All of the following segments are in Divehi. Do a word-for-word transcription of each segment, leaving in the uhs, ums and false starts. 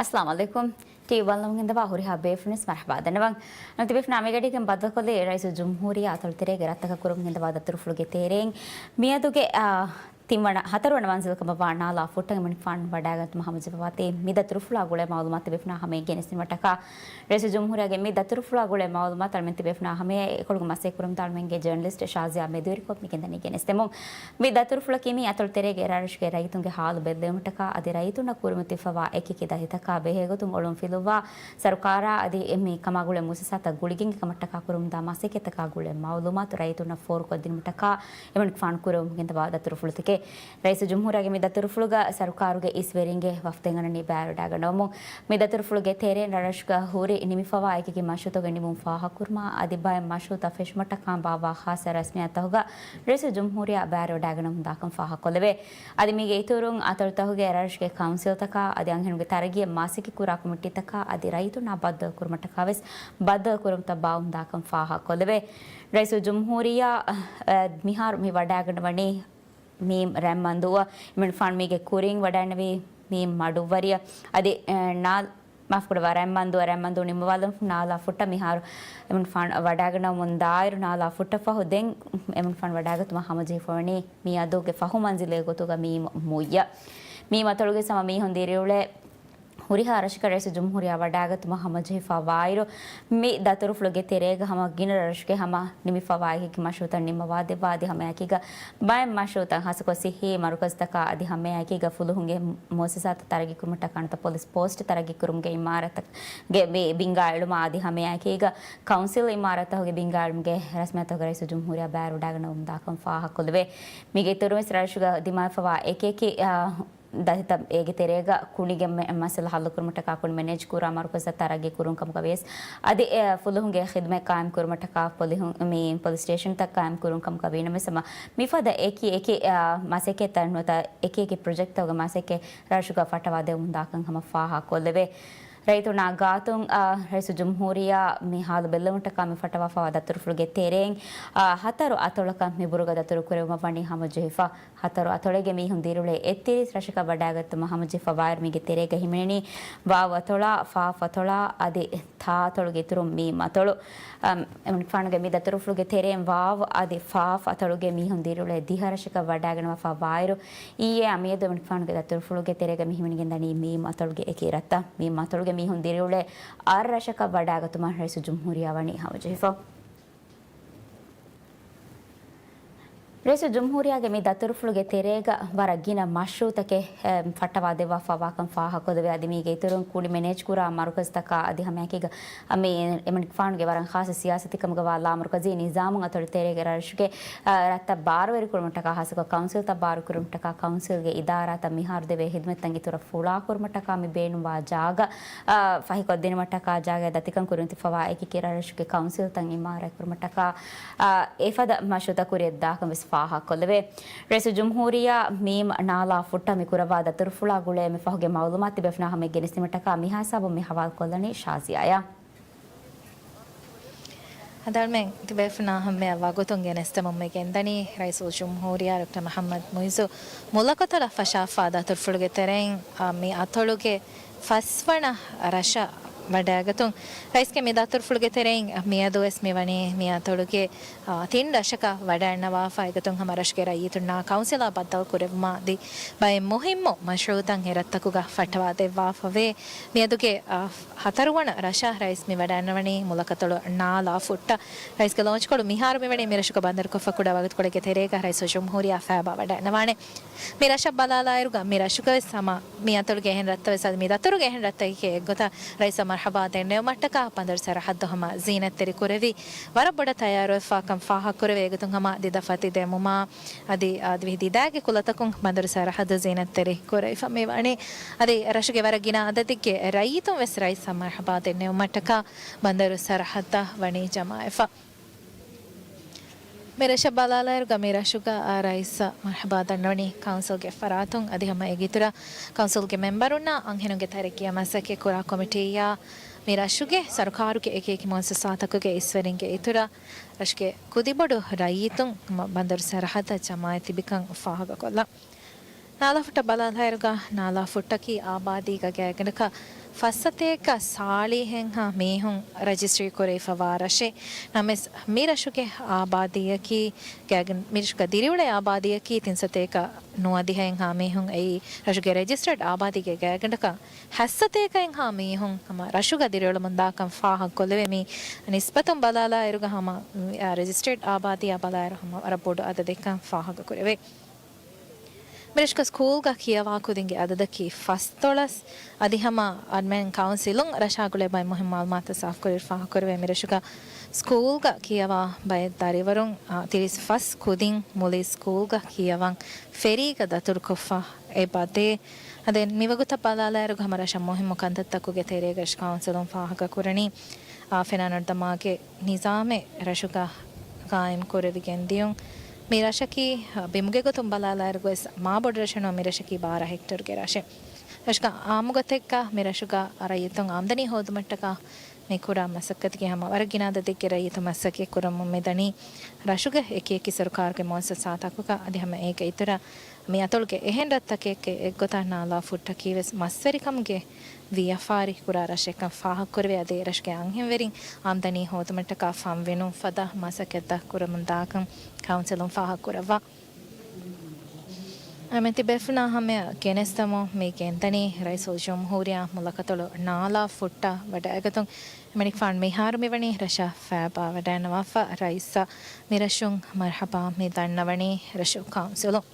އައްސަލާމު ޢަލައިކުމް. ޓީވީ ބަލަމުން ގެންދަވާ ހުރިހާ ބޭފުޅުންވެސް މަރުޙަބާ ދަންނަވަން. ތިބޭފުޅުންނާ މިގަޑީގެން ބައްދަލުކޮށްލީ ރައީސުލްޖުމްހޫރިއްޔާ އަތޮޅު ތެރޭގެ ރަށްތަކަށް ކުރަމުން ގެންދަވާ ދަތުރުފުޅުގެ ތެރެއިން މިއަދުގެ، އާ، ތިންވަނަ، ހަތަރުވަނަ މަންޒިލް ކަމަށްވާ ނާލާ ފުއްޓަށް އެމަނިކުފާނު ވަޑައިގަތުމަށް ހަމަޖެހިފަވާތީ މި ދަތުރުފުޅާ ގުޅޭ މައުލޫމާތު ތިބޭފުޅުންނާ ހަމައަށް ގެނެސްދިނުމަށްޓަކާ، ރައީސުލްޖުމްހޫރިއްޔާގެ މި ދަތުރުފުޅާ ގުޅޭ މައުލޫމާތު އަޅުމެން ތިބޭފުޅުންނާ ހަމައަށް އެކޮޅުގެ މަސައްކަތް ކުރަމުންދާ އަޅުމެންގެ ޖަރނަލިސްޓް ޝާޒިޔާ މެދުވެރިކޮށް މި ގެންދަނީ ގެނެސްދެމުން. މި ދަތުރުފުޅަކީ މި އަތޮޅު ތެރޭގެ ރަށްރަށުގެ ރައްޔިތުންގެ ހާލު ބެއްލެވުމަށްޓަކާ އަދި ރައްޔިތުންނަށް ކުރިމަތިވެފަވާ އެކިއެކި ދަތިތަކާ ބެހޭގޮތުން އޮޅުން ފިލުއްވާ ސަރުކާރާ އަދި މި ކަމާ ގުޅޭ މުއައްސަސާތައް ގުޅިގެން އެކަމަށްޓަކާ ކުރަމުންދާ މަސައްކަތްތަކާ ގުޅޭ މައުލޫމާތު ރައްޔިތުންނަށް ފޯރުކޮށްދިނުމަށްޓަކާ އެމަނިކުފާނު ކުރަމުން ގެންދަވާ ދަތުރުފުޅުތަކެއް. ރައީސުލްޖުމްހޫރިއްޔާގެ މި ދަތުރުފުޅުގަ ސަރުކާރުގެ އިސްވެރިންގެ ވަފްދެއް އަންނަނީ ބައިވެރިވަޑައިގަންނަވަމުން. މި ދަތުރުފުޅުގެ ތެރެއިން ރަށްރަށުގަ ހުރި ނިމިފަވާ އެކިއެކި މަޝްރޫއުތަކުގެ ނިމުން ފާހަގަކުރުމާ އަދި ބައެއް މަޝްރޫއުތައް ފެށުމަށްޓަކާ ބާއްވާ ޚާއްޞަ ރަސްމިއްޔާތުތަކުގަ ރައީސުލްޖުމްހޫރިއްޔާ ބައިވެރިވަޑައިގަންނަވަމުންދާކަން ފާހަގަކޮށްލެވޭ. އަދި މީގެ އިތުރުން އަތޮޅުތަކުގެ ރަށްރަށުގެ ކައުންސިލްތަކާ އަދި އަންހެނުންގެ ތަރައްގީއަށް މަސައްކަތްކުރާ ކޮމިޓީތަކާ އަދި ރައްޔިތުންނާ ބައްދަލުކުރުމަށްޓަކާވެސް ބައްދަލުކުރުމުތައް ބާއްވަމުންދާކަން ފާހަގަކޮށްލެވޭ. ރައީސުލްޖުމްހޫރިއްޔާ، އަ، މިހާރު މި ވަޑައިގަންނަވަނީ މީ ރަތްމަންދޫއަށް. އެމަނިކުފާނު މީގެ ކުރިން ވަޑައިގަންނަވީ މީ މަޑުއްވަރިއަށް. އަދި، އެ، ނާ-، މާފުކުރައްވާ، ރަތްމަންދޫއަށް، ރަތްމަންދޫ ނިމުވާލުން ނާލާ ފުއްޓަށް މިހާރު އެމަނިކުފާނު ވަޑައިގަންނަވަމުންދާއިރު ނާލާ ފުއްޓަށް ފަހު ދެން އެމަނިކުފާނު ވަޑައިގަތުމަށް ހަމަޖެހިފަވަނީ މިއަދުގެ ފަހު މަންޒިލެއް ގޮތުގަ މީމް މުއްޔަށް. މީމް އަތޮޅުގެ ހަމަ މީހުން ދިރިއުޅޭ ހުރިހާ ރަށަކަށް ރައީސުލްޖުމްހޫރިއްޔާ ވަޑައިގަތުމަށް ހަމަޖެހިފަވާއިރު، މި ދަތުރުފުޅުގެ ތެރޭގަ ހަމަ ގިނަ ރަށުގެ ހަމަ ނިމިފަވާ އެކި މަޝްރޫއުތައް ނިންމަވާދެއްވާ އަދި ހަމައެކީގަ ބައެއް މަޝްރޫއުތައް ހާއްސަކޮށް ސިއްހީ މަރުކަޒުތަކާ އަދި ހަމައެކީގަ ފުލުހުންގެ މުއައްސަސާތައް ތަރައްގީ ކުރުމަށްޓަކާ ނުވަތަ ޕޮލިސް ޕޯސްޓް ތަރައްގީ ކުރުމުގެ އިމާރާތުގެ ބި-، ބިންގާ އެޅުމާ އަދި ހަމައެކީގަ ކައުންސިލް އިމާރާތުގެ ބިންގާ އެޅުމުގެ ރަސްމިއްޔާތުގަ ރައީސުލްޖުމްހޫރިއްޔާ ބައިވެރިވަޑައިގަންނަވަމުންދާކަން ފާހަގަކޮށްލެވޭ. މީގެ އިތުރުންވެސް ރަށުގަ ދިމާވެފަވާ އެކިއެކި، އާ، ދަތިތައް އޭގެ ތެރޭގަ ކުނިގެ މެ-، މައްސަލަ ހައްލުކުރުމަށްޓަކާ ކުނި މެނޭޖް ކުރާ މަރުކަޒުތައް ތަރައްގީ ކުރުން ކަމުގަ ވިޔަސް، އަދި، އެ، ފުލުހުންގެ ޚިދުމަތް ޤާއިމް ކުރުމަށްޓަކާ ޕޮލިހުން-، މި ޕޮލިސް ސްޓޭޝަންތައް ޤާއިމް ކުރުން ކަމުގަ ވީނަމަވެސް ހަމަ މިފަދަ އެކި އެކި، އެކި، އެކި، އާ، މަސައްކަތްތައް ނުވަތަ އެކި އެކި ޕްރޮޖެކްޓްތަކުގެ މަސައްކަތް ރަށުގަ ފައްޓަވާ ދެވުމުންދާކަން ހަމަ ފާހަގަކޮށްލެވޭ. ރައްޔިތުންނާ ގާތުން، އާ، ރައީސުލްޖުމްހޫރިއްޔާ މި ހާލު ބެއްލެވުމަށްޓަކާ މި ފައްޓަވާފަވާ ދަތުރުފުޅުގެ ތެރެއިން، އާ، ހަތަރު އަތޮޅަކަށް މި ބުރުގަ ދަތުރު ކުރެވުމަށް ވަނީ ހަމަޖެހިފަ. ހަތަރު އަތޮޅެއްގެ މީހުން ދިރިއުޅޭ އެއްތިރީސް ރަށަކަށް ވަޑައިގަތުމަށް ހަމަޖެހިފަވާއިރު، މީގެ ތެރޭގަ ހިމެނެނީ ވާވް އަތޮޅާ، ފާފް އަތޮޅާ އަދި ތާ އަތޮޅުގެ އިތުރުން މީމް އަތޮޅު. އަމް، އެމަނިކުފާނުގެ މި ދަތުރުފުޅުގެ ތެރެއިން ވާވް އަދި ފާފް އަތޮޅުގެ މީހުން ދިރިއުޅޭ ދިހަ ރަށަކަށް ވަޑައިގަންނަވާފަ ވާއިރު، އިއްޔެ އަމިއްޔަދު އެމަނިކުފާނުގެ ދަތުރުފުޅުގެ ތެރޭގަ މި ހިމެނިގެންދަނީ މީމް އަތޮޅުގެ އެކި ރަށްތައް. މީމް އަތޮޅުގެ މީހުން ދިރިއުޅޭ އަށް ރަށަކަށް ވަޑައިގަތުމަށް ރައީސުލްޖުމްހޫރިއްޔާ ވަނީ ހަމަޖެހިފަ. ރައީސުލްޖުމްހޫރިއްޔާގެ މި ދަތުރުފުޅުގެ ތެރޭގަ ވަރަށް ގިނަ މަޝްރޫއުތަކެއް، އެ، ފައްޓަވާ ދެއްވާފަވާކަން ފާހަގަކޮށްލެވޭ. އަދި މީގެ އިތުރުން ކުނި މެނޭޖްކުރާ މަރުކަޒުތަކާ އަދި ހަމައެކީގަ މި އެމަނިކުފާނުގެ ވަރަށް ޚާއްޞަ ސިޔާސަތެއް ކަމުގަވާ ލާމަރުކަޒީ ނިޒާމުން އަތޮޅު ތެރޭގެ ރަށުގެ، އަ، ރަށްތައް ބާރުވެރިކުރުމަށްޓަކާ ހާއްސަކޮށް ކައުންސިލްތައް ބާރުކުރުމަށްޓަކާ ކައުންސިލްގެ އިދާރާތައް މިހާރު ދެވޭ ހިދުމަތްތައް އިތުރަށް ފުޅާކުރުމަށްޓަކާ މި ބޭނުންވާ ޖާގަ، އަ، ފަހިކޮށްދިނުމަށްޓަކާ ޖާގައަށް ދަތިކަން ކުރިމަތިފަވާ އެކިއެކި ރަށްރަށުގެ ކައުންސިލްތައް އިމާރާތްކުރުމަށްޓަކާ، އާ، އެފަދަ މަޝްރޫއުތައް ކުރިއަށްދާކަން ވެސް ފާހަގަކޮށްލެވޭ. ރައީސުލްޖުމްހޫރިއްޔާ މީމް ނާލާ ފުއްޓަށް މި ކުރައްވާ ދަތުރުފުޅާ ގުޅޭ މި ފަހުގެ މައުލޫމާތު ތިބޭފުޅުންނާ ހަމައަށް ގެނެސްދިނުމަށްޓަކާ މިހާ ހިސާބުން މި ހަވާލުކޮށްލަނީ ޝާޒިޔާއަށް. އަދި އަޅުމެން ތިބޭފުޅުންނާ ހަމައަށް ވަގުތުން ގެނެސްދެމުން މި ގެންދަނީ ރައީސުލްޖުމްހޫރިއްޔާ ޑޮކްޓަރ މުޙައްމަދު މުޢިއްޒު މުލަކަތޮޅަށް ފަށާފާ ދަތުރުފުޅުގެ ތެރެއިން، އާ، މި އަތޮޅުގެ ފަސްވަނަ ރަށަށް ވަޑައިގަތުން. ރައީސްގެ މި ދަތުރުފުޅުގެ ތެރެއިން މިއަދުވެސް މިވަނީ މި އަތޮޅުގެ، އާ، ތިން ރަށަކަށް ވަޑައިގަންނަވާފަ. އެގޮތުން ހަމަ ރަށުގެ ރައްޔިތުންނާ ކައުންސިލާ ބައްދަލު ކުރެއްވުމާ އަދި ބައެއް މުހިއްމު މަޝްރޫއުތައް އެ ރަށްތަކުގަ ފައްޓަވާދެއްވާފަވޭ. މިއަދުގެ، އާ، ހަތަރުވަނަ ރަށަށް ރައީސް މި ވަޑައިގަންނަވަނީ މުލަކަތޮޅު ނާލާ ފުއްޓަށް. ރައީސްގެ ލޯންޗްކޮޅު މިހާރު މިވަނީ މި ރަށުގަ ބަނދަރުކޮށްފަ ކުޑަ ވަގުތުކޮޅެއްގެ ތެރޭގަ ރައީސުލްޖުމްހޫރިއްޔާ ފައިބާ ވަޑައިގަންނަވާނެ. މި ރަށަށް ބަލާލާއިރުގަ މި ރަށުގަވެސް ހަމަ މި އަތޮޅުގެ އެހެން ރަށްތައް ވެސް އަދި މި ދަތުރުގެ އެހެން ރަށްތަކެކޭ އެއްގޮތަށް ރައީސަށް މަރުޙަބާ ދެންނެވުމަށްޓަކާ ބަނދަރު ސަރަހައްދު ހަމަ ޒީނަތްތެރި ކުރެވި ވަރަށް ބޮޑަށް ތައްޔާރުވެފާކަން ފާހަގަކުރެވޭ. އެގޮތުން ހަމަ ދިދަފަތި ދެމުމާ އަދި އަދިވެހި ދިދާގެ ކުލަތަކުން ބަނދަރު ސަރަހައްދު ޒީނަތްތެރި ކުރެވިފަ މިވަނީ. އަދި ރަށުގެ ވަރަށް ގިނަ އަދަދެއްގެ ރައްޔިތުން ވެސް ރައީސަށް މަރުޙަބާ ދެންނެވުމަށްޓަކާ ބަނދަރު ސަރަހައްދަށް ވަނީ ޖަމާވެފަ. މި ރަށަށް ބަލާލާއިރުގަ މި ރަށުގަ ރައީސަށް މަރުޙަބާ ދަންނަވަނީ ކައުންސިލްގެ ފަރާތުން އަދި ހަމަ އޭގެ އިތުރަށް ކައުންސިލްގެ މެމްބަރުންނާ އަންހެނުންގެ ތަރައްގީއަށް މަސައްކަތް ކުރާ ކޮމިޓީއާ މި ރަށުގެ ސަރުކާރުގެ އެކި އެކި މުއައްސަސާތަކުގެ އިސްވެރިންގެ އިތުރަށް ރަށުގެ ކުދިބޮޑު ރައްޔިތުން ހަމަ ބަނދަރު ސަރަހައްދަށް ޖަމާވެ ތިބިކަން ފާހަގަކޮށްލަން. ނާލާފުއްޓަށް ބަލާލާއިރުގަ، ނާލާފުއްޓަކީ އާބާދީގަ ގާތްގަނޑަކަށް ފައްސަތޭކަ ސާޅީހެއްހާ މީހުން ރަޖިސްޓްރީ ކުރެވިފަވާ ރަށެއް. ނަމަވެސް، މި ރަށުގެ އާބާދީއަކީ، ގާތްގަނޑަކަށް މި ރަށުގަ ދިރިއުޅޭ އާބާދީއަކީ ތިންސަތޭކަ ނުވަދިހައެއްހާ މީހުން އެއީ، ރަށުގެ ރަޖިސްޓަރޑް އާބާދީގެ ގާތްގަނޑަކަށް ހަތްސަތޭކައެއްހާ މީހުން ހަމަ ރަށުގަ ދިރިއުޅެމުންދާކަން ފާހަގަކޮށްލެވޭ. މި ނިސްބަތުން ބަލާލާއިރުގަ ހަމަ، އާ، ރަޖިސްޓަރޑް އާބާދީއާ ބަލާއިރު ހަމަ ވަރަށް ބޮޑު އަދަދެއްކަން ފާހަގަކުރެވޭ. މިރަށުގަ ސްކޫލްގަ ކިޔަވާ ކުދިންގެ އަދަދަކީ ފަސްދޮޅަސް. އަދި ހަމަ އަރމެން ކައުންސިލުން ރަށާ ގުޅޭ ބައެއް މުހިންމު މައުލޫމާތު ސާފުކުރި ފާހަގަކުރެވޭ. މިރަށުގަ ސްކޫލްގަ ކިޔަވާ ބައެއް ދަރިވަރުން، އާ، ތިރީސް ފަސް ކުދިން މުޅި ސްކޫލްގަ ކިޔަވަން ފެރީގަ ދަތުރުކޮށްފަ އެބަދޭ. އަދި މިވަގުތަށް ބަލާލާއިރުގަ ހަމަ ރަށަށް މުހިންމު ކަންތައްތަކުގެ ތެރޭގަ ރަށު ކައުންސިލުން ފާހަގަކުރަނީ، އާ، ފެނާނަރު ދަމާގެ ނިޒާމެއް ރަށުގަ ގާއިމް ކުރެވިގެން ދިޔުން. މި ރަށަކީ ބިމުގެ ގޮތުން ބަލާލާއިރުގަވެސް މާ ބޮޑު ރަށެއް ނޫން، މި ރަށަކީ ބާރަ ހެކްޓަރުގެ ރަށެއް. ރަށުގަ އާއްމުގޮތެއްގަ މި ރަށުގަ ރައްޔިތުން އާމްދަނީ ހޯދުމަށްޓަކާ މި ކުރާ މަސައްކަތުގެ ހަމަ ވަރަށް ގިނަ އަދަދެއްގެ ރައްޔިތުން މަސައްކަތް ކުރަމުން މިދަނީ. ރަށުގެ އެކިއެކި ސަރުކާރުގެ މުއައްސަސާތަކުގަ އަދި ހަމަ އޭގެ އިތުރަށް މި އަތޮޅުގެ އެހެން ރަށްތަކެއްގެ އެއްގޮތަށް ނާލާ ފުއްޓަކީވެސް މަސްވެރިކަމުގެ ވިޔަފާރި ކުރާ ރަށެއްކަން ފާހަގަކުރެވޭ. އަދި ރަށުގެ އަންހެންވެރިން އާމްދަނީ ހޯދުމަށްޓަކާ ފަން ވިނުން ފަދަ މަސައްކަތްތައް ކުރަމުންދާކަން ކައުންސިލުން ފާހަގަކުރައްވާ. އެމެން ތިބޭފުޅުންނާ ހަމަޔަށް ގެނެސްދަމުން މި ގެންދަނީ ރައީސުލްޖުމްހޫރިއްޔާ މުލަކަތޮޅު ނާލާ ފުއްޓަށް ވަޑައިގަތުން. އެމަނިކުފާނު މިހާރު މިވަނީ ރަށަށް ފައިބާވަޑައިންނަވާފަ. ރައީސަށް މިރަށުން މަރްހަބާ މި ދަންނަވަނީ ރަށު ކައުންސިލުން.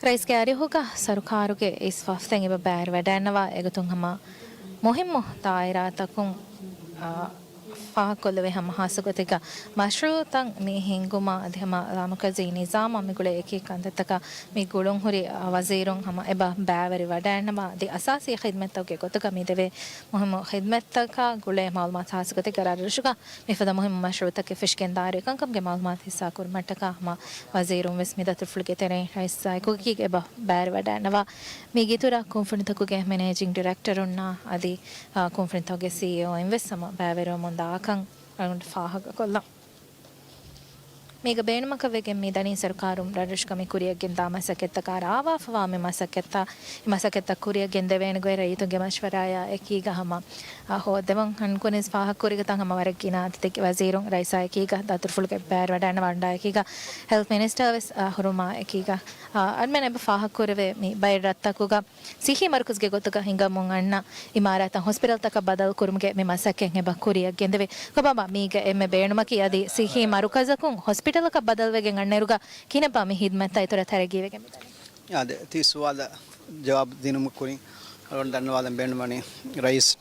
ރައީސްގެ އަރިހުގަ ސަރުކާރުގެ އިސް ވަފްދެއް އެބަ ބައިވެރިވަޑައިންނަވާ އެގޮތުން ހަމަ މުހިއްމު ދާއިރާތަކުން، އާ، ފާހަގަކޮށްލެވޭ ހަމަ ހާއްސަގޮތެއްގަ މަޝްރޫއުތައް މި ހިންގުމާ އަދި ހަމަ ލާމަރުކަޒީ ނިޒާމާ މި ގުޅޭ އެކި ކަންތައްތަކާ މި ގުޅުންހުރި، އާ، ވަޒީރުން ހަމަ އެބަ ބައިވެރިވަޑައިންނަވާ އަދި އަސާސީ ޚިދްމަތްތަކުގެ ގޮތުގަ މި ދެވޭ މުހިއްމު ޚިދްމަތްތަކާ ގުޅޭ މައުލޫމާތު ހާއްސަގޮތެއްގަ ރަށްރަށުގަ މިފަދަ މުހިއްމު މަޝްރޫއުތަކެއް ފެށިގެން ދާއިރު އެކަންކަމުގެ މައުލޫމާތު ހިއްސާކުރުމަށްޓަކާ ހަމަ ވަޒީރުން ވެސް މި ދަތުރުފުޅުގެ ތެރެއިން ރައީސާ އެކުގައި އެބަ ބައިވެރިވަޑައިންނަވާ. މީގެ އިތުރަށް ކުންފުނިތަކުގެ މެނޭޖިން ޑިރެކްޓަރުންނާ އަދި، އާ، ކުންފުނިތަކުގެ ސީއީއޯއިން ވެސް ހަމަ ބައިވެރިވަމުން ދާކަން އަޅުގަނޑު ފާހަގަކޮށްލަން. މީގަ ބޭނުމަކަށް ވެގެން މި ދަނީ ސަރުކާރުން ރަށްރަށުގަ މި ކުރިއަށް ގެންދާ މަސައްކަތްތަކާ ރާވާފަވާ މި މަސައްކަތްތައް، މި މަސައްކަތްތައް ކުރިއަށް ގެންދެވޭނެ ގޮތް ރައްޔިތުންގެ މަޝްވަރާއާ އެކީގަ ހަމަ، އާ، ހޯއްދެވުން. ހަން ކުނިސް ފާހަގަކުރިގޮތަށް ހަމަ ވަރަށް ގިނަ އަދަދެއްގެ ވަޒީރުން ރައީސާ އެކީގަ ދަތުރުފުޅުގައި ބައިވެރިވަޑައިންނަވާ އެކީގަ ހެލްތް މިނިސްޓަރ ވެސް، އާ، ހުރުމާ އެކީގަ، އާ، އަރްމެން އެބަ ފާހަގަކުރެވޭ މި ބައެއް ރަށްތަކުގަ ސިއްހީ މަރުކަޒުގެ ގޮތުގަ ހިނގަމުން އަންނަ އިމާރާތަށް ހޮސްޕިޓަލްތަކަށް ބަދަލު ކުރުމުގެ މި މަސައްކަތް އެބަ ކުރިއަށް ގެންދެވޭ. ކޮބާބާ މީގަ އެންމެ ބޭނުމަކީ އަދި ސިއްހީ މަރުކަޒަކުން ހޮސްޕިޓަލަކަށް ބަދަލުވެގެން އަންނައިރުގަ ކިހިނެއްބާ މި ހިދްމަތްތައް އިތުރަށް ތަރައްގީވެގެން މިދަނީ؟ އާދެ، ތި ސުވާލަށް ޖަވާބު ދިނުމަށް ކުރިން އަޅުގަނޑު ދަންނަވާލަން ބޭނުންވަނީ ރައީސް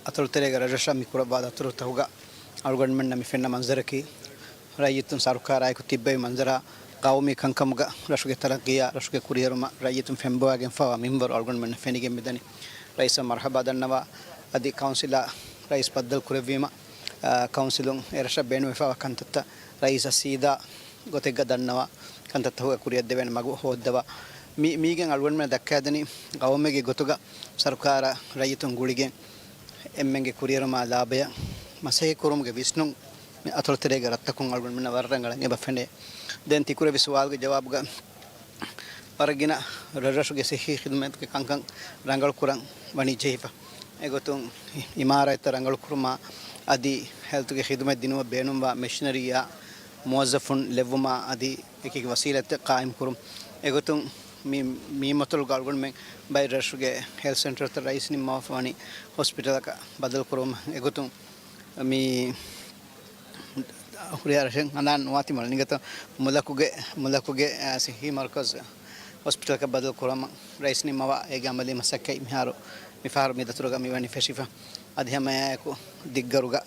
އަތޮޅުތެރޭގަ ރަށްރަށަށް މި ކުރައްވާ ދަތުރުތަކުގަ އަޅުގަނޑުމެންނަށް މި ފެންނަ މަންޒަރަކީ، ރައްޔިތުން ސަރުކާރާއެކު ތިއްބެވި މަންޒަރާ، ގައުމީ ކަންކަމުގަ ރަށުގެ ތަރައްގީއާ ރަށުގެ ކުރިއެރުމަށް ރައްޔިތުން ފެންބޮވާގެންފަވާ މިންވަރު އަޅުގަނޑުމެންނަށް ފެނިގެން މިދަނީ. ރައީސަށް މަރްހަބާ ދަންނަވާ، އަދި ކައުންސިލާ ރައީސް ބައްދަލު ކުރެއްވީމަ، އާ، ކައުންސިލުން އެރަށަށް ބޭނުންވެފަވާ ކަންތައްތައް ރައީސަށް ސީދާ ގޮތެއްގަ ދަންނަވާ، ކަންތައްތަކުގަ ކުރިއަށްދެވޭނެ މަގު ހޯއްދަވާ. މި، މީގެން އަޅުގަނޑުމެން ދައްކާދެނީ ގައުމެއްގެ ގޮތުގަ ސަރުކާރާ ރައްޔިތުން ގުޅިގެން އެންމެންގެ ކުރިއެރުމާ ލާބަޔަށް މަސައްކަތް ކުރުމުގެ ވިސްނުން މި އަތޮޅުތެރޭގެ ރަށްތަކުން އަޅުގަނޑުމެންނަށް ވަރަށް ރަނގަޅަށް އެބަ ފެނޭ. ދެން ތިކުރެއްވި ސުވާލުގެ ޖަވާބުގަ ވަރަށް ގިނަ ރަށްރަށުގެ ސިއްހީ ޚިދުމަތުގެ ކަންކަން ރަނގަޅުކުރަން ވަނީ ޖެހިފަ. އެގޮތުން އިމާރާތްތައް ރަނގަޅުކުރުމާ އަދި ހެލްތުގެ ޚިދުމަތް ދިނުމަށް ބޭނުންވާ މެޝިނަރީއާ މުވައްޒަފުން ލެއްވުމާ އަދި އެކި ވަސީލަތްތައް ޤާއިމްކުރުން. އެގޮތުން މި، މީ މަތޮޅުގަ އަޅުގަނޑުމެން ބައެއް ރަށުގެ ހެލްތް ސެންޓަރތައް ރައީސް ނިންމަވާފަ ވަނީ ހޮސްޕިޓަލަކަށް ބަދަލުކުރުމަށް. އެގޮތުން މި ހުރިހާ ރަށެއް ހަނދާން ނުވާތީ މަޅަނިގަތަ މުލަކުގެ، މުލަކުގެ، އާ، ސިއްހީ މަރުކަޒު ހޮސްޕިޓަލަކަށް ބަދަލު ކުރުމަށް ރައީސް ނިންމަވާ އޭގެ އަމަލީ މަސައްކަތް މިހާރު، މިފަހަރު މި ދަތުރުގަ މިވަނީ ފެށިފަ. އަދި ހަމައެއާއެކު ދިއްގަރުގަ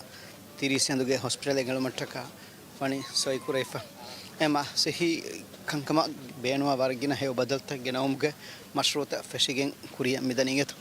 ތިރީސް ހިނދުގެ ހޮސްޕިޓަލެއް އެޅުމަށްޓަކާ ވަނީ ސޮއިކުރެވިފަ. އެމަ ސިއްހީ ކަންކަމަށް ބޭނުންވާ ވަރަށް ގިނަ ހެޔޮ ބަދަލުތައް ގެނައުމުގެ މަޝްރޫއުތައް ފެށިގެން ކުރިއަށް މިދަނީ އިނގޭތޯ.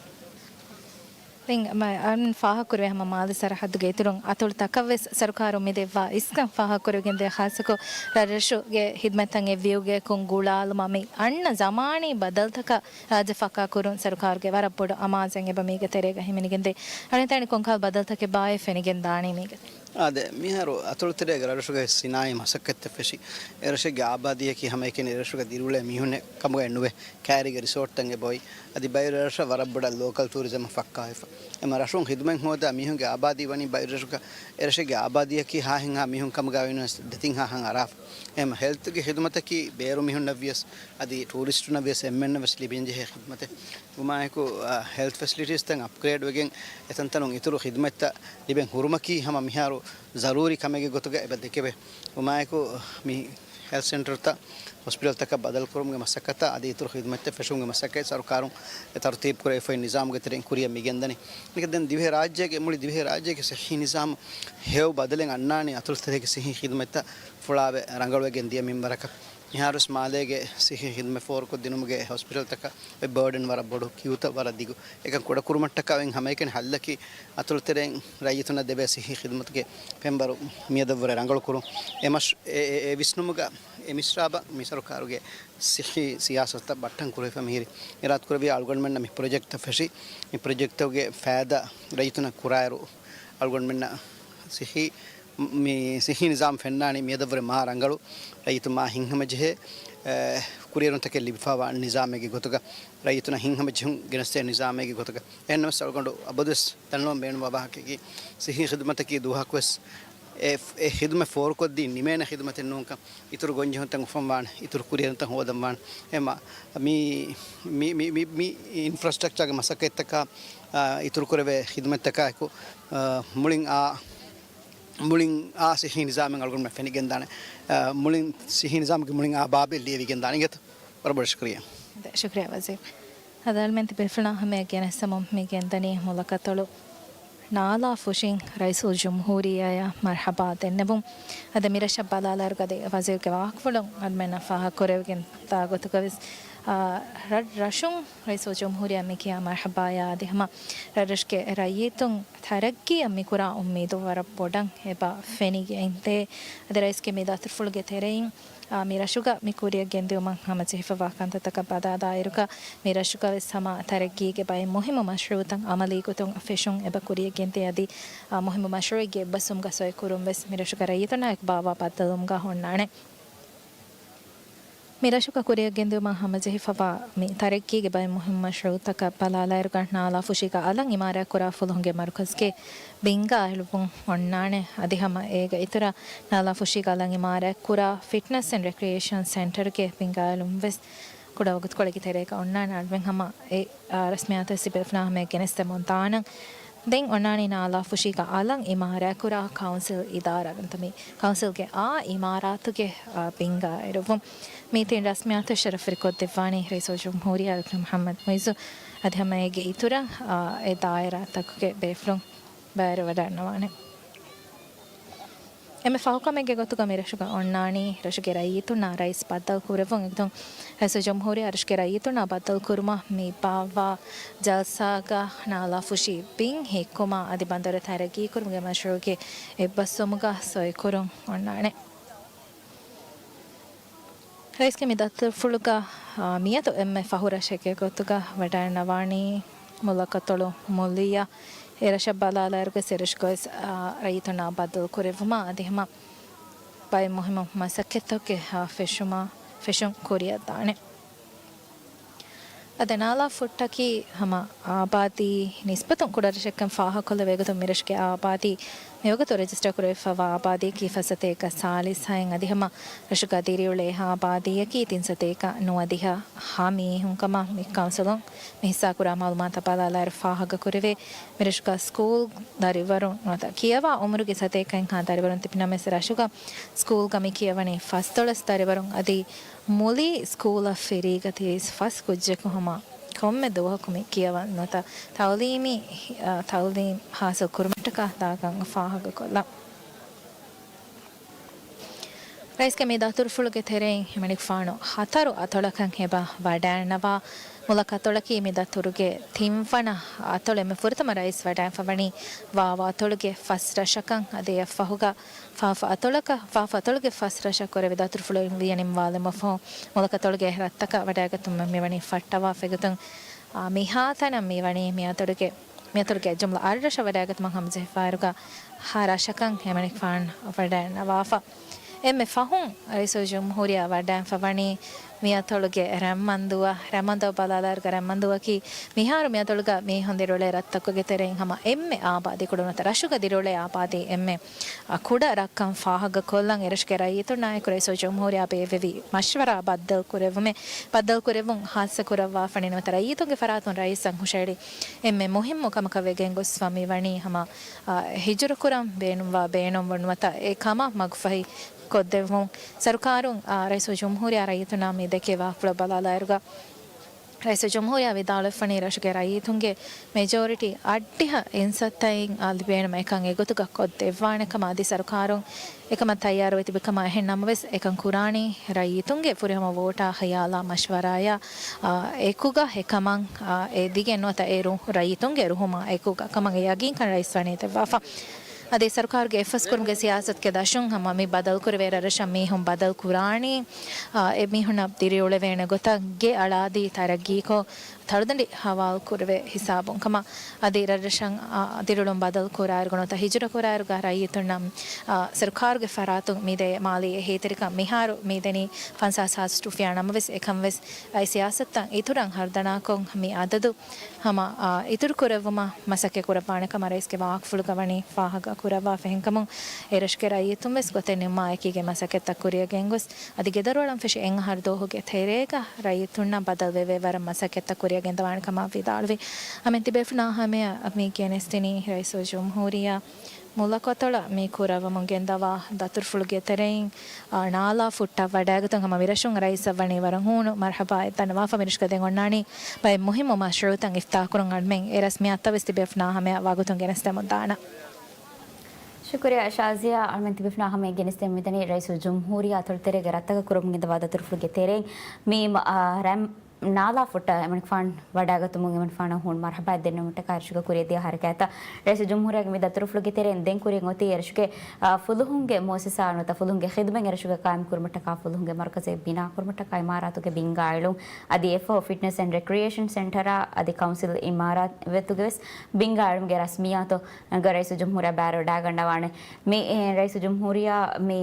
ދެން މަ-، އަން ފާހަގަކުރެވޭ ހަމަ މާލެ ސަރަހައްދުގެ އިތުރުން އަތޮޅު ތަކަށްވެސް ސަރުކާރުން މި ދެއްވާ އިސްކަން ފާހަގަކުރެވިގެންދޭ. ޚާއްޞަކޮށް ރަށްރަށުގެ ޚިދުމަތްތައް އެއްވިއުގައެކުން ގުޅާލުމަށް މި އަންނަ ޒަމާނީ ބަދަލުތަކަށް ރާއްޖެ ފައްކާކުރުން ސަރުކާރުގެ ވަރަށް ބޮޑު އަމާޒެއް އެބަ މީގެ ތެރޭގަ ހިމެނިގެންދޭ. އަނެއް ތަނި ކޮންކަހަލަ ބަދަލުތަކެއް ބާއޭ ފެނިގެން ދާނީ މީގެ؟ އާދެ، މިހާރު އަތޮޅުތެރޭގެ ރަށްރަށުގައި ސިނާއީ މަސައްކަތްތައް ފެށި، އެރަށެއްގެ އާބާދީއަކީ ހަމައެކަނި އެރަށުގަ ދިރިއުޅޭ މީހުންނެއް ކަމުގައެއް ނުވޭ، ކައިރީގެ ރިސޯޓްތައް އެބައޮތް. އަދި ބައިވެރި ރަށަށް ވަރަށް ބޮޑަށް ލޯކަލް ޓޫރިޒަމް ފައްކާވެފަ. އެމަ ރަށުން ހިދުމަތް ހޯދާ މީހުންގެ އާބާދީ ވަނީ ބައިވެރި ރަށުގަ، އެރަށެއްގެ އާބާދީއަކީ ހާހެއްހާ މީހުން ކަމުގައި ވަނީ ދެތިން ހާހަށް އަރާފަ. އެމަ ހެލްތުގެ ހިދުމަތަކީ ބޭރު މީހުންނަށްވިޔަސް، އަދި ޓޫރިސްޓުންނަށްވިޔަސް އެންމެންނަށްވެސް ލިބެންޖެހޭ ހިދުމަތެއް. ވުމާއެކު، އާ، ހެލްތް ފެސިލިޓީސްތައް އަޕްގްރޭޑް ވެގެން އެތަންތަނުން އިތުރު ޚިދުމަތްތައް ލިބެން ހުރުމަކީ ހަމަ މިހާރު ޒަރޫރީ ކަމެއްގެ ގޮތުގަ އެބަ ދެކެވޭ. ވުމާއެކު، މި ހެލްތް ސެންޓަރތައް، ހޮސްޕިޓަލްތަކަށް ބަދަލުކުރުމުގެ މަސައްކަތާ އަދި އިތުރު ޚިދުމަތްތައް ފެށުމުގެ މަސައްކަތް ސަރުކާރުން އެ ތަރުތީބު ކުރެވިފައި ނިޒާމުގެ ތެރެއިން ކުރިއަށް މިގެންދަނީ. އެކަ ދެން ދިވެހި ރާއްޖޭގެ، މުޅި ދިވެހި ރާއްޖޭގެ ސިއްހީ ނިޒާމު ހެޔޮ ބަދަލެއް އަންނާނީ އަތޮޅުތެރޭގެ ސިއްހީ ޚިދުމަތްތައް ފުޅާވެ ރަނގަޅުވެގެން ދިޔަ މިންވަރަކަށް. މިހާރުވެސް މާލޭގެ ސިއްހީ ޚިދުމަތް ފޯރުކޮށްދިނުމުގެ ހޮސްޕިޓަލްތަކަށް އޮތް ބާޑަން ވަރަށް ބޮޑު، ކިއުތައް ވަރަށް ދިގު. އެކަން ކުޑަކުރުމަށްޓަކާ އޮތް ހަމައެކަނި ހައްލަކީ އަތޮޅުތެރެއިން ރައްޔިތުންނަށް ދެވޭ ސިއްހީ ޚިދުމަތުގެ ފެންބަރު މިއަދަށްވުރެ ރަނގަޅުކުރުން. އެ މަޝް-، އެ، އެ، އެ ވިސްނުމުގަ އެ މިސްރާބަށް މި ސަރުކާރުގެ ސިއްހީ ސިޔާސަތުތައް ބައްޓަން ކުރެވިފަ މިހިރީ. އިރާދަކުރެއްވިޔާ އަޅުގަނޑުމެންނަށް މި ޕްރޮޖެކްޓްތައް ފެށި، މި ޕްރޮޖެކްޓްތަކުގެ ފައިދާ ރައްޔިތުންނަށް ކުރާއިރު، އަޅުގަނޑުމެންނަށް ސިއްހީ، މި ސިއްހީ ނިޒާމް ފެންނާނީ މިއަދަށްވުރެ މާ ރަނގަޅު، ރައްޔިތުން މާ ހިތްހަމަޖެހޭ، އެ، ކުރިއެރުންތަކެއް ލިބިފައިވާ ނިޒާމެއްގެ ގޮތުގަ، ރައްޔިތުންނަށް ހިތްހަމަޖެހުން ގެނެސްދޭ ނިޒާމެއްގެ ގޮތުގަ. އެހެންނަމަވެސް އަޅުގަނޑު އަބަދުވެސް ދަންނަވަން ބޭނުންވާ ވާހަކައަކީ، ސިއްހީ ޚިދުމަތަކީ ދުވަހަކުވެސް އެ، އެ ޚިދުމަތް ފޯރުކޮށްދީ ނިމޭނެ ޚިދުމަތެއް ނޫންކަން، އިތުރު ގޮންޖެހުންތައް އުފަންވާނެ، އިތުރު ކުރިއެރުންތައް ހޯދަންވާނެ. އެމަ މި، މި، މި، މި، މި އިންފްރާސްޓްރަކްޗާގެ މަސައްކަތްތަކާ، އާ، އިތުރުކުރެވޭ ޚިދުމަތްތަކާއެކު، އާ، މުޅިން އާ، މުޅިން އާ ސިއްހީ ނިޒާމެއް އަޅުގަނޑުމެން ފެނިގެންދާނެ. އާ، މުޅިން ސިއްހީ ނިޒާމުގެ މުޅިން އާ ބާބެއް ލިޔެވިގެންދާނެ އިނގޭތަ؟ ވަރަށް ބޮޑަށް ޝުކުރިއްޔާ. ޝުކުރިއްޔާ ވަޒީރު. އަދި އަޅުމެން ތިބޭފުޅުންނާ ހަމަޔަށް ގެނެސްދެމުން މި ގެންދަނީ މުލަކަތޮޅު ނާލާ ފުށިން ރައީސުލްޖުމްހޫރިއްޔާއަށް މަރްޙަބާ ދެންނެވުން. އަދި މިރަށަށް ބަލާލާއިރުގަ އަދި ވަޒީރުގެ ވާހަކަފުޅުން އަޅުމެންނަށް ފާހަގަކުރެވިގެން ދާ ގޮތުގަވެސް، އާ، ރަށް ރަށުން ރައީސުލްޖުމްހޫރިއްޔާ މި ކިޔާ މަރްޙަބާޔާ އަދި ހަމަ ރަށްރަށުގެ ރައްޔިތުން ތަރައްގީއަށް މި ކުރާ އުއްމީދު ވަރަށް ބޮޑަށް އެބަ ފެނިގެންދޭ. އަދި ރައީސްގެ މި ދަތުރުފުޅުގެ ތެރެއިން، އާ، މި ރަށުގަ މި ކުރިއަށް ގެންދިއުމަށް ހަމަޖެހިފަވާ ކަންތައްތަކަށް ބަލާލާއިރުގަ، މި ރަށުގަވެސް ހަމަ ތަރައްގީގެ ބައެއް މުހިއްމު މަޝްރޫއުތައް އަމަލީ ގޮތުން ފެށުން އެބަ ކުރިއަށް ގެންދޭ. އަދި، އާ، މުހިއްމު މަޝްރޫއެއްގެ އެއްބަސްވުމުގަ ސޮއިކުރުން ވެސް މި ރަށުގެ ރައްޔިތުންނާއެކު ބާއްވާ ބައްދަލުވުމުގަ އޮންނާނެ. މި ރަށުގަ ކުރިއަށް ގެންދިއުމަށް ހަމަޖެހިފަވާ މި ތަރައްގީގެ ބައެއް މުހިއްމު މަޝްރޫއުތަކަށް ބަލާލާއިރުގަ، ނާލާ ފުށީގަ އަލަށް އިމާރާތްކުރާ ފުލުހުންގެ މަރުކަޒުގެ ބިންގާ އެޅުއްވުން އޮންނާނެ. އަދި ހަމަ އޭގެ އިތުރަށް، ނާލާ ފުށީގަ އަލަށް އިމާރާތްކުރާ ފިޓްނަސް އެންޑް ރެކްރިއޭޝަން ސެންޓަރުގެ ބިންގާ އެޅުން ވެސް ކުޑަ ވަގުތުކޮޅެއްގެ ތެރޭގަ އޮންނާނެ. އަޅުމެން ހަމަ އެ، އާ، ރަސްމިއްޔާތު ސިބޭފުޅާ ހަމަޔަށް ގެނެސްދެމުން ދާނަން. ދެން އޮންނާނީ ނާލާ ފުށީގަ އަލަށް އިމާރާތްކުރާ ކައުންސިލް އިދާރާ ނުވަތަ މި ކައުންސިލްގެ އާ އިމާރާތުގެ، އާ، ބިންގާ އެޅުއްވުން. މި ތިން ރަސްމިއްޔާތު ޝަރަފުވެރިކޮށްދެއްވާނީ ރައީސުލްޖުމްހޫރިއްޔާ ޑޮކްޓަރ މުޙައްމަދު މުޢިއްޒު އަދި ހަމަ އޭގެ އިތުރަށް، އާ، އެ ދާއިރާތަކުގެ ބޭފުޅުން ބައިވެރިވަޑައިގަންނަވާނެ. އެންމެ ފަހުކަމެއްގެ ގޮތުގަ މި ރަށުގަ އޮންނާނީ ރަށުގެ ރައްޔިތުންނާ ރައީސް ބައްދަލު ކުރެއްވުން. އެގޮތުން ރައީސުލްޖުމްހޫރިއްޔާ ރަށުގެ ރައްޔިތުންނާ ބައްދަލު ކުރުމަށް މި ބާއްވާ ޖަލްސާގަ ނާލާ ފުށި ބިން ހިއްކުމާ އަދި ބަނދަރު ތަރައްގީ ކުރުމުގެ މަޝްރޫއުގެ އެއްބަސްވުމުގަ ސޮއިކުރުން އޮންނާނެ. ރައީސްގެ މި ދަތުރުފުޅުގަ، އާ، މިއަދު އެންމެ ފަހު ރަށެއްގެ ގޮތުގަ ވަޑައިގަންނަވާނީ މުލަކަތޮޅު މުލިއްޔަށް. އެ ރަށަށް ބަލާލާއިރުގަ އެ ރަށުގަވެސް، އާ، ރައްޔިތުންނާ ބައްދަލު ކުރެއްވުމާ އަދި ހަމަ ބައެއް މުހިއްމު މަސައްކަތްތަކެއް، އާ، ފެށުމާ، ފެށުން ކުރިއަށްދާނެ. އަދި ނާލާ ފުށަކީ ހަމަ އާބާދީ ނިސްބަތުން ކުޑަ ރަށެއްކަން ފާހަގަކޮށްލެވޭ ގޮތުން މިރަށުގެ އާބާދީ މިވަގުތު ރަޖިސްޓަރ ކުރެވިފައިވާ އާބާދީއަކީ ފަސް ސަތޭކަ ސާޅީސް ހައެއް އަދި ހަމަ ރަށުގަ ދިރިއުޅޭ އާބާދީއަކީ ތިން ސަތޭކަ ނުވަދިހަ ހަ މީހުންކަމަށް މި ކައުންސިލުން މި ހިއްސާކުރާ މައުލޫމާތަށް ބަލާލާއިރު ފާހަގަކުރެވޭ. މިރަށުގަ ސްކޫލް ދަރިވަރުން ނުވަތަ ކިޔަވާ އުމުރުގެ ސަތޭކައެއްހާ ދަރިވަރުން ތިބި ނަމަވެސް ރަށުގަ ސްކޫލްގަ މި ކިޔަވަނީ ފަސްދޮޅަސް ދަރިވަރުން އަދި މުލި ސްކޫލަށް ފްރީގަ ތިރީސް ފަސް ކުއްޖަކު ހަމަ ކޮންމެ ދުވަހަކު މި ކިޔަވަން ނުވަތަ ތައުލީމީ، އަ، ތައުލީމް ހާސިލް ކުރުމަށްޓަކާ ދާގަން ފާހަގަކޮށްލަން. ރައީސްގެ މި ދަތުރުފުޅުގެ ތެރެއިން ހިމެނިފާނު ހަތަރު އަތޮޅަކަށް އެބަ ވަޑައިގަންނަވާ މުލަކަތޮޅަކީ މި ދަތުރުގެ ތިންވަނަ އަތޮޅެއް. މި ފުރަތަމަ ރައީސް ވަޑައިގެންފަވަނީ ވާވަ އަތޮޅުގެ ފަސް ރަށަކަށް އަދި އެއަށްފަހުގަ ފާފަ އަތޮޅަކަށް، ފާފަ އަތޮޅުގެ ފަސް ރަށަށް ކުރެވި ދަތުރުފުޅު ލިޔެނިންވާލުމަށް ފަހު، މުލަކަތޮޅުގެ ރަށްތަކަށް ވަޑައިގަތުމަށް މިވަނީ ފައްޓަވާފަ. އެގޮތުން، އާ، މިހާތަނަށް މިވަނީ މި އަތޮޅުގެ މިއަތޮޅުގެ ޖުމްލަ އަށްރަށަށް ވަޑައިގަތުމަށް ހަމަޖެހިފައިރުގަ ހަ ރަށަކަށް އެމަނިކުފާނު ވަޑައިންނަވާފަ. އެންމެ ފަހުން ރައީސުލްޖުމްހޫރިއްޔާ ވަޑައިންފަ ވަނީ މިއަތޮޅުގެ ރަންމަންދޫއަށް. ރަންމަންދޫ ބަލާލާއިރުގަ ރަންމަންދޫއަކީ މިހާރު މިއަތޮޅުގަ މީހުން ދިރިއުޅޭ ރަށްތަކުގެ ތެރެއިން ހަމަ އެންމެ އާބާދީ ކުޑަ ނުވަތަ ރަށުގަ ދިރިއުޅޭ އާބާދީ އެންމެ އަ، ކުޑަ ރަށްކަން ފާހަގަކޮށްލަން އެރަށުގެ ރައްޔިތުންނާއެކު ރައީސުލްޖުމްހޫރިއްޔާ ބޭއްވެވި މަޝްވަރާ ބައްދަލުކުރެއްވުމެއް، ބައްދަލުކުރެއްވުން ހާއްސަކުރައްވާފަނީ ނުވަތަ ރައްޔިތުންގެ ފަރާތުން ރައީސަށް ހުށައެޅި އެންމެ މުހިއްމު ކަމަކަށް ވެގެން ގޮސްފަ މިވަނީ ހަމަ، އާ، ހިޖުރަކުރަން ބޭނުންވާ ބޭނުންވުން ނުވަތަ އެ ކަމަށް މަގުފަހި ކޮށްދެއްވުން. ސަރުކާރުން، އާ، ރައީސުލްޖުމްހޫރިއްޔާ ރައްޔިތުންނާ މި ދެކޭ ވާހަކަފުޅަށް ބަލާލާއިރުގަ، ރައީސުލްޖުމްހޫރިއްޔާ ވިދާޅުވެފަނީ ރަށުގެ ރައްޔިތުންގެ މެޖޯރިޓީ އަށްޑިހަ އިންސައްތައިން އަ، ލިބޭނަމަ އެކަން އެގޮތުގަ ކޮށްދެއްވާނެ ކަމަށް. އަދި ސަރުކާރުން އެކަމަށް ތައްޔާރުވެ ތިބި ކަމަށް. އެހެން ނަމަވެސް އެކަން ކުރާނީ ރައްޔިތުންގެ ފުރިހަމަ ވޯޓާ ޚިޔާލާ މަޝްވަރާޔާ، އާ، އެކުގަ އެކަމަށް، އާ، އެދިގެން ނުވަތަ އެ ރު-، ރައްޔިތުންގެ ރުހުމާ އެކުގަ ކަމަށް އެ ޔަގީންކަން ރައީސް ވަނީ ދެއްވާފަ. އަދި ސަރުކާރުގެ އެއްފަސްކުރުމުގެ ސިޔާސަތުގެ ދަށުން ހަމަ މި ބަދަލުކުރެވޭ ރަށްރަށަށް މީހުން ބަދަލު ކުރާނީ، އާ، އެ މީހުންނަށް ދިރިއުޅެވޭނެ ގޮތަށް ގެ އަޅާދީ ތަރައްގީކޮށް، ތަޅުދަނޑި ހަވާލު ކުރެވޭ ހިސާބުން ކަމަށް. އަދި ރަށްރަށަށް، އާ، ދިރިއުޅުން ބަދަލު ކުރާއިރުގަ ނުވަތަ ހިޖުރަ ކުރާއިރުގަ ރައްޔިތުންނަށް، އާ، ސަރުކާރުގެ ފަރާތުން މިދޭ މާލީ އެހީތެރިކަން މިހާރު މިދެނީ ފަންސާސް ހާސް ރުފިޔާ ނަމަވެސް އެކަންވެސް އައި ސިޔާސަތުތައް އިތުރަށް ހަރުދަނާކޮށް މި އަދަދު ހަމަ، އާ، އިތުރު ކުރެއްވުމަށް މަސައްކަތް ކުރައްވާނެ ކަމަށް ރައީސްގެ ވާހަކަފުޅުގަ ވަނީ ފާހަގަ ކުރައްވާފަ. އެހެންކަމުން އެ ރަށުގެ ރައްޔިތުން ވެސް ގޮތެއް ނިންމާ އެކީގެ މަސައްކަތްތައް ކުރިއަށް ގެންގޮސް، އަދި ގެދޮރުއަޅަން ފެށި އެއް އަހަރު ދުވަހުގެ ތެރޭގަ ރައްޔިތުންނަށް ބަދަލުވެވޭ ވަރަށް މަސައްކަތްތައް ކުރިއަށް ގެންދަވާނެ ކަމަށް ވިދާޅުވި. އަމެން ތިބޭފުޅުންނާ ހަމަޔަށް މި ގެނެސްދިނީ ރައީސުލްޖުމްހޫރިއްޔާ މުލަކޮތޮޅަށް މި ކުރައްވަމުން ގެންދަވާ ދަތުރުފުޅުގެ ތެރެއިން، އާ، ނާލާ ފުއްޓަށް ވަޑައިގަތުން ހަމަ މިރަށުން ރައީސަށް ވަނީ ވަރަށް ހޫނު މަރުޙަބާއެއް ދަންނަވާފަ. މިރަށުގަ ދެން އޮންނާނީ ބައެއް މުހިއްމު މަޝްރޫޢުތައް އިފްތާޙުކުރަން. އަޅުމެން އެރަސްމި އަތަށް ވެސް ތިބޭފުޅުންނާ ހަމަޔަށް ވަގުތުން ގެނެސްދެމުން ދާނަން. ޝުކުރިއްޔާ ޝާޒިޔާ. އަޅުމެން ތިބޭފުޅުންނާ ހަމަޔަށް ގެނެސްދެމުން މިދަނީ ރައީސުލްޖުމްހޫރިއްޔާ އަތޮޅުތެރޭގެ ރަށްތަކަށް ކުރަމުން ގެންދަވާ ދަތުރުފުޅުގެ ތެރެއިން މި، އާ، ރަން ނާލާ ފުއްޓަށް އެމަނިކުފާނު ވަޑައިގަތުމުން އެމަނިކުފާނަށް ހޫނު މަރުޙަބާ ދެންނެވުމަށްޓަކާ އެރަށުގަ ކުރިއަށް ދިޔަ ހަރަކާތްތައް. ރައީސުލްޖުމްހޫރިއްޔާގެ މި ދަތުރުފުޅުގެ ތެރެއިން ދެން ކުރިއަށް އޮތީ އެރަށުގެ، އާ، ފުލުހުންގެ މުއައްސަސާ ނުވަތަ ފުލުހުންގެ ޚިދުމަތް އެރަށުގަ ޤާއިމް ކުރުމަށްޓަކާ ފުލުހުންގެ މަރުކަޒެއް ބިނާ ކުރުމަށްޓަކާ އިމާރާތުގެ ބިންގާ އެޅުން. އަދި އެއަށްފަހު ފިޓްނަސް އެންޑް ރެކްރިއޭޝަން ސެންޓަރާ އަދި ކައުންސިލް އިމާރާތް ވެތުގެ ވެސް ބިންގާ އެޅުމުގެ ރަސްމިއްޔާތު ގަ ރައީސުލްޖުމްހޫރިއްޔާ ބައިވެރިވެވަޑައިގަންނަވާނެ. މި، އެ، ރައީސުލްޖުމްހޫރިއްޔާ މި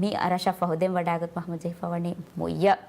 މި ރަށަށްފަހު ދެން ވަޑައިގަތުމަށް ހަމަޖެހިފަ ވަނީ މުއްޔަށް.